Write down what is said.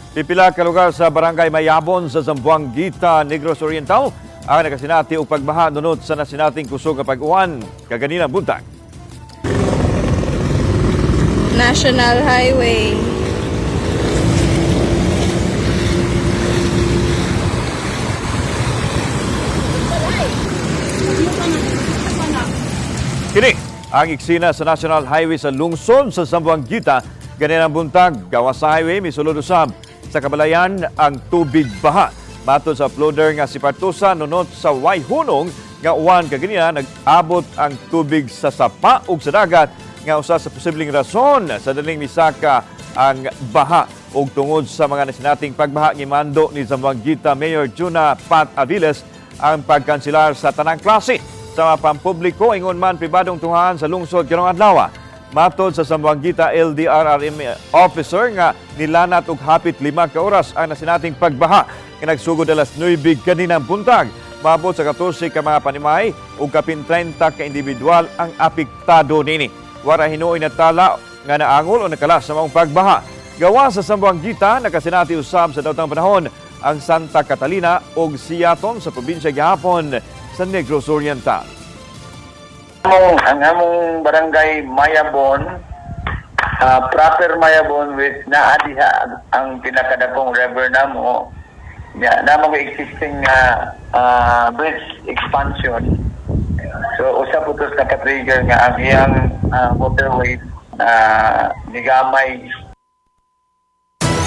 Pipila ka lugar sa Barangay Mayabon sa Zamboanguita, Negros Oriental ang nakasinati og pagbaha nunot sa nasinating kusog nga pag-uwan kaganinang buntag. National Highway. Kini ang iksina sa National Highway sa lungsod sa Zamboanguita ganinang buntag. Gawas sa highway, misulod usab sa kabalayan ang tubig baha. Matod sa uploader nga si Partusa, nunot sa Wayhunong nga uwan kaganina, nag-abot ang tubig sa sapa ug sa dagat nga usa sa posibleng rason sa daling misaka ang baha. Ug tungod sa mga nasinating pagbaha, gimando ni Zamboanguita Mayor Juna Pat Aviles ang pagkanselar sa tanang klase sa mga pampubliko ingon man pribadong tunghaan sa lungsod karong adlaw. Matod sa Zamboanguita LDRRM officer nga nilanat og hapit 5 ka oras ang nasinating pagbaha nga nagsugod alas 9 kaninang buntag. Maabot sa 14 ka mga panimay ug kapin 30 ka individual ang apektado nini. Wara hinuoy na tala nga naangol o nakalas sa maong pagbaha. Gawa sa Zamboanguita, nakasinati usab sa daotang panahon ang Santa Catalina ug Siaton sa probinsya gihapon sa Negros Oriental. Ang among barangay Mayabon, proper Mayabon with naa diha ang pinakadakong river namo. Ya, namo existing nga bridge expansion. So usa po to sa naka-trigger nga ang iyang waterway na nigamay.